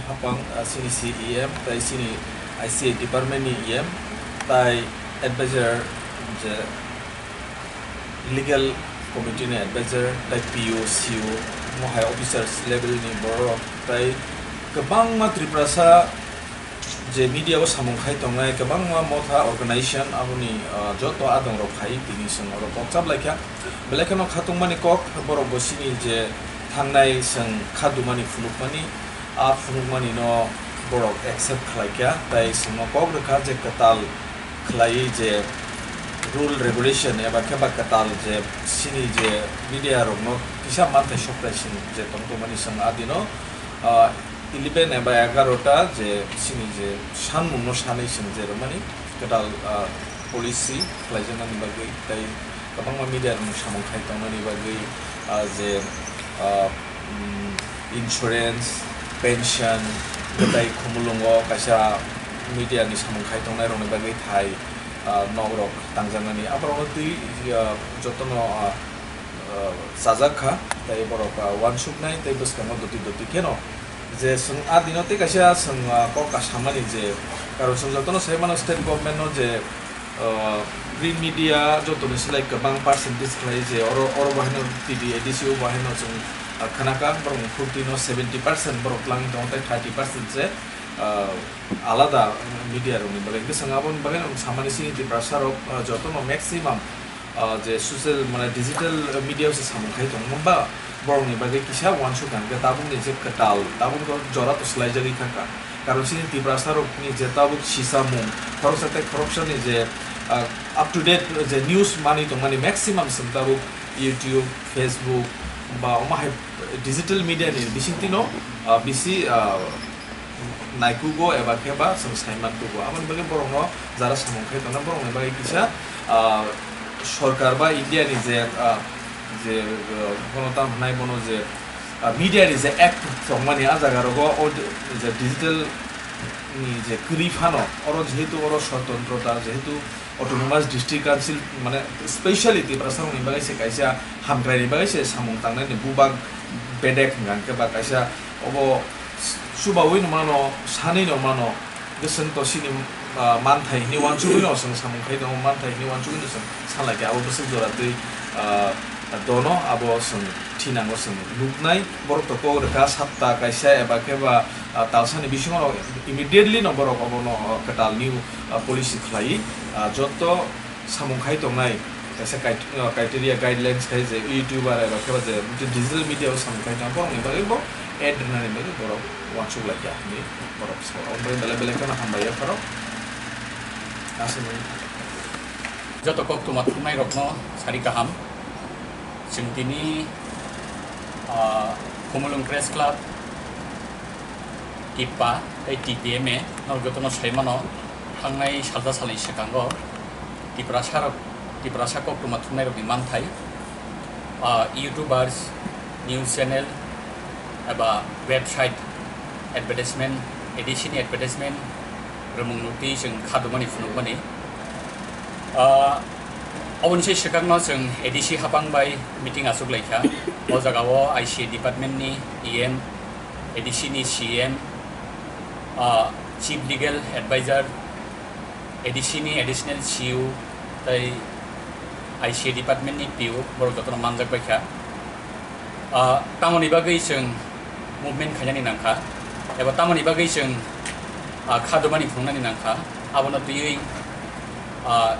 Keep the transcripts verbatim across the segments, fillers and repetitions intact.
Hapang, ah, chini C E M, tai chini I C A department ni E M, tai advisor je legal committee ni advisor, tai P O, C O, mohai officers level ni borok, tai kwbangma Tiprasa je media o samung khai tongnai, kwbangma motha organization, aboni, ah, joto adong rok phai tini chwng oro kok chap lai kha. Belai kheno khatungmani kok, borok bo chini je thangnai chwng khadumani phunukmani, a phunukmani no borok accept khlai kha, tai chwngno kok rwkha je kwtal khlaiwi je rule regulation eba khe ba kwtal je chini je media rokno kisa manthai sokrai chwng je tong tongmani chwng a dino, ah, eleven eba egarota je chini je sanmungno sanwi chwng je rwmani kwtal, ah, policy khlaijaknani bagwi tei kwbangma media rokni samung khai tongnani bagwi, ah, je, ah, mm, insurance, pension, tei khumulwngo kaisa media ni samung khai tongnai rokni bagwi thai, ah, nok rok tangjaknani aborokno twi, ah, jotono, ah, ah, chajak kha, tei borok, ah, uansuknai tei bwskango doti doti kheno je chwng a dino tei kaisa chwng, ah, kok kasamani je, karon chwng jotono sai mano state government no je, ah, print media jotoni slai kwbang percentage khlai je oro, oro bo haino T V A D C o bo haino chwng, ah, khna kha borok ni khurti no seventy percent borok twlangwi tongo tei thirty percent se, ah, alada media rokni bagwi. Hwnkhe chwng aboni bagwi no samani chini Tiprasa rok, ah, jotono maximum, ah, je social, mane, digital media o se samung khai tongo, hwnba borokni bagwi kisa uansuk kha, hwnkhe tabukni je kwtal, tabuk jora to swlaijagwi thangkha. Karon chini Tiprasa rokni je tabuk sisamung, khoroksa tei khoroksani je, ah, up to date je news manwi tongmani maximum chwng tabuk YouTube, Facebook, ba omo hai digital media ni bisingtwi no, ah, bisi, ah, naikugo eba khe ba chwng saiman kugo. Aboni bagwi borokno jara samung khai tongnai borokni bagwi kisa, ah, sorkar ba India ni je, ah, je, ah, bono tam hwnai bono je, ah, media ni je act tongmani a jaga rogo o je digital ni je kwrwi phano oro jehetu oro swatantrota jehetu Autonomous District Council, mane, specially Tiprasa rokni bagwi se kaisa hamkraini bagwi se samung tangnai ni bubak bedek hwnka hwnkhe ba kaisa obo chubaui no mano, sanwi no mano, bwswng to chini, ah, manthai hwnwi uansugwi no chwng samung khai tongo, manthai hwnwi uansugwi no chwng san lai kha, abo bwswk jora twi, ah, dono abo chwng thinango chwng nuknai, borok to kok rwkha satta kaisa eba khe ba, ah, talsani bisingo no immediately no borok obono, ah, kwtal new, ah, policy khlaiwi, ah, joto samung khai tongnai kaisa kait-, ah, criteria guidelines khai je YouTuber eba khe ba je digital media o samung khai tong borokni bagwi bo ad rwnani bagwi borok uansuk lai kha hinwi borok sao. Aboni bagwi belai belai kheno hambai yapharo. Aswkmani. Joto koktwma thumnairokno sari kaham. Chwng tini, ah, Khumulwng Press Club, TIPPA tei T P M A no jotono sai mano, thangnai salsa salni swkango Tiprasa rok, Tiprasa koktwma thumnairokni manthai, ah, YouTubers, news channel eba website advertisement, A D C ni advertisement rwmung nukti chwng khadumani phunukmani. Ah, aboni se swkangno chwng A D C hapang bai meeting achuk lai kha. O jaga o I C A department ni E M, A D C ni C M, ah, Chief Legal Advisor, A D C ni additional C E O tei I C A department ni P O borok jotono manjak bai kha. Ah, tamoni bagwi chwng movement khainani nangkha, eba tamoni bagwi chwng, ah, khadumani phunuknani nangkha, abono twiwi, ah,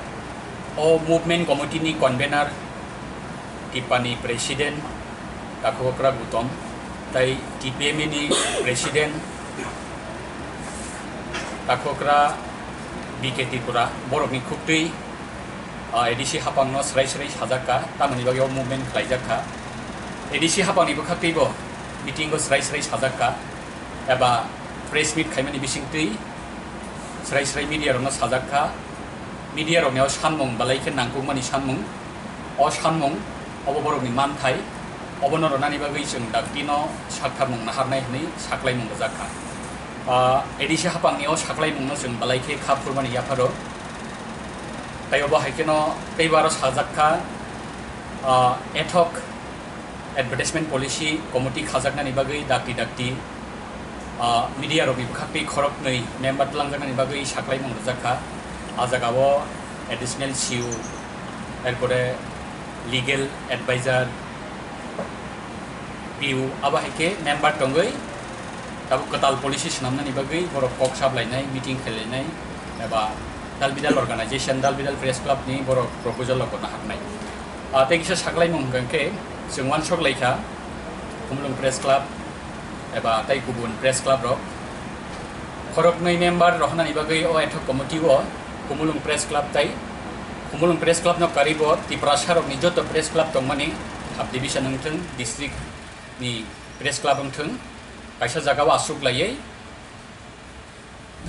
o movement committee ni convener, TIPPA ni president Takhokra Gutom, tei T P M A ni president Takhokra B K Tripura, borokni khuktwi, ah, A D C hapangno srai srai sajak kha, tamoni bagwi o movement khlaijak kha. A D C hapangni bwkhaktwibo meeting o srai srai sajak kha, eba press meet khaimani bisingtwi srai srai media rokno sajak kha. Media rokni o sanmung belai khe nangkukmani sanmung. O sanmung obo borokni manthai, obono rwnani bagwi chwng daktino saktharmung naharnai hwnwi saklaimung rwjak kha. Ah, A D C hapangni o saklaimungno chwng belai khe kha phurmani yapharo. Tei obo hai kheno teibo aro sajak kha, ah, ad hoc advertisement policy committee khajaknani bagwi dakti dakti Ah, media rokni bwkhaktwi khoroknwi member twlangjaknani bagwi saklaimung rwjak kha. Ah jagao additional C U, erpore legal advisor, P U, abo hai khe member tongwi tabuk kwtal policy swnamnani bagwi borok kok saplainai, meeting khailainai, eba dal bidal organization, dal bidal press club ni borok proposal rok gotna haknai. Ah, tei kisa saklaimung hwnkha khe chwng uansuk laikha, Khumulwng Press Club eba tei kubun press club rok khoroknwi member rohornani bagwi o ad hoc committee o Khumulwng Press Club tei Khumulwng Press Club no karwi bo Tiprasa rokni joto press club tongmani, sub division wngthwng, district ni press club wngthwng, kaisa jagao aswk laiwi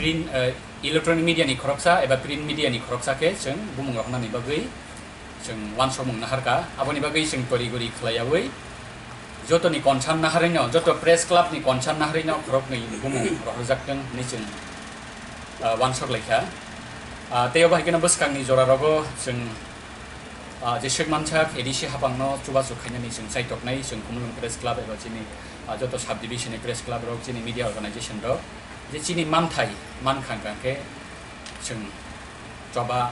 print, eh, electronic media ni khoroksa eba print media ni khoroksa khe chwng bumung rohornani bagwi chwng uansukmung naharkha. Aboni bagwi chwng tori gori khlaiyawi jotoni concern naharino, joto press club ni concern naharino khoroknwi bumung rohorjak thwng hwnwi chwng, ah, uansuk laikha. Ah, tei obo hai kheno bwskangni jora rogo chwng, ah, jeswk mansak A D C hapangno chubachu khainani chwng chaitoknai, chwng Khumulwng Press Club eba chini, ah, joto sub division ni press club rok, chini media organization rok, je chini manthai mankha hwnkha khe chwng choba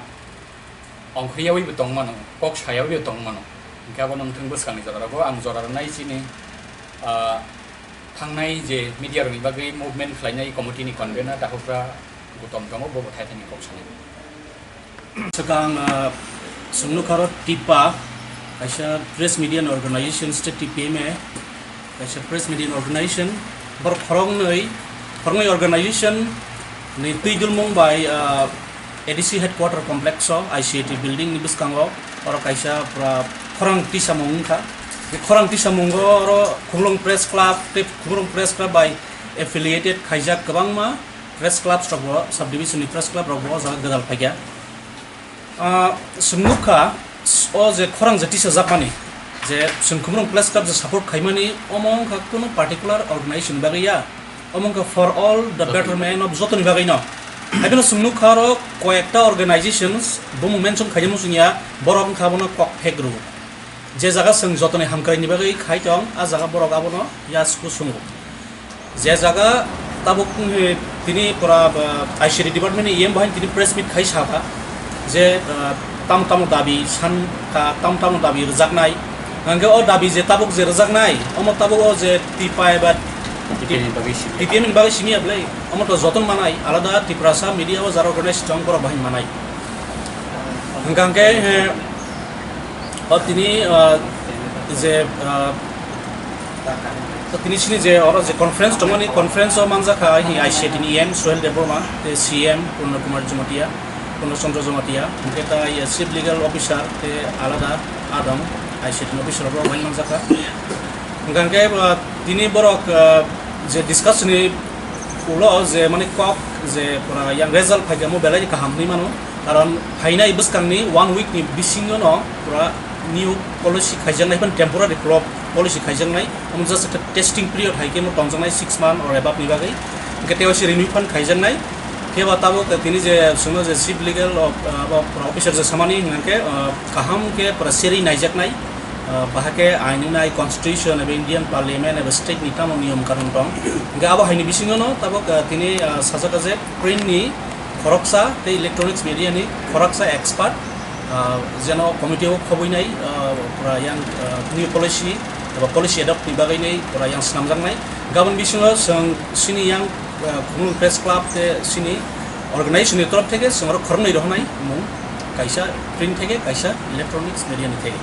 ongkhoryawi bo tongmano, kok sayawi bo tongmano. Hwnkhe abono wngthwng bwskangni jora rogo ang jora rwnai chini, ah, thangnai je media rokni bagwi movement khlainai committee ni convener Dakhupra Gutom tongo, bobo thai thani kok sanai. Swkang, ah, chwng nukha aro Tipa kaisa press media ni organization, state T P M A, kaisa press media ni organization, borok khoroknwi, khoroknwi organization ni twi dulmung bai, ah, A D C headquarter complex o, I C A T building ni bwskango, oro kaisa pura khorang tisamung wngkha. Bw khorang tisamungo oro Khumulwng Press Club tei Khumulwng Press Club bai affiliated khaijak kwbangma press clubs rok bo, sub division ni press club rok bo o jaga gwdal phaikha. Ah, chwng nukha, o je khorang je tisajakmani, je chwng Khumulwng Press Club je support khaimani, omo wngkha kunu particular organization bagwi ya, omo wngkha for all the betterment of jotoni bagwino. Haikhe chwng nukha oro koyekta organizations, bumung mention khaijak muchungya, borok wngkha abono kok phek rw. Je jaga chwng jotoni hamkraini bagwi khai tong, a jaga borok abono yasku sungo. Je jaga tabuk, eh, tini pura, ah, I C D department ni E M bahai tini press meet khai saka je, ah, tamo tamo dabi san ka, tamo tamo dabi rwjaknai. Hwnkhe o dabi je tabuk je rwjaknai, omo tabuk o je Tipa eba T P M ni bagwi simi. T P M ni bagwi simi ya bwlai, omo to joton manai, alada Tiprasa media o jara organize tong borok bahai manai. Hwnkha hwnkhe, eh, o tini, ah, je, ah, o tini sini je oro je conference tongmani, conference o manjakha I C A T ni E M Suhel Debbarma, tei C M Purna Kumar Jamatia, Purna Chandra Jamatia, hwnkhe tai Chief Legal Officer tei alada adong I C A T ni officer rok rok manjakha. Hwnkha hwnkhe, ah, tini borok, ah, je discuss ni ulo je mani kok je pura yang result phaikha mo belai kaham hinwi mano, karon phainai bwskangni one week ni bisingo no pura new policy khaijaknai, phan temporary plo-, policy khaijaknai, omo just ekta testing period hai khe mo tongjaknai six month or above ni bagwi, hwnkhe tei waisa renew phan khaijaknai. Khe ba tabuk tini je chwngno je chief legal of, ah, of officer je samani hwnkhe, ah, kaham khe pura serwi naijaknai, ah, bahai khe ain wngnai constitution eba Indian parliament eba state ni tamo niyom kanon tong. Hwnkhe abo haini bisingo no tabuk, ah, tini, ah, sajak je print ni khoroksa tei electronics media ni khoroksa expert, ah, jeno committee o khobwi nai, ah, pura yang, ah, new policy eba policy adopt ni bagwi nai pura yang snamjaknai. Gabon bisingo chwng chini yang, ah, Khumulwng Press Club tei chini organization ni torof theke chwng oro khoroknwi rohornai mung, kaisa print theke, kaisa electronics media ni theke.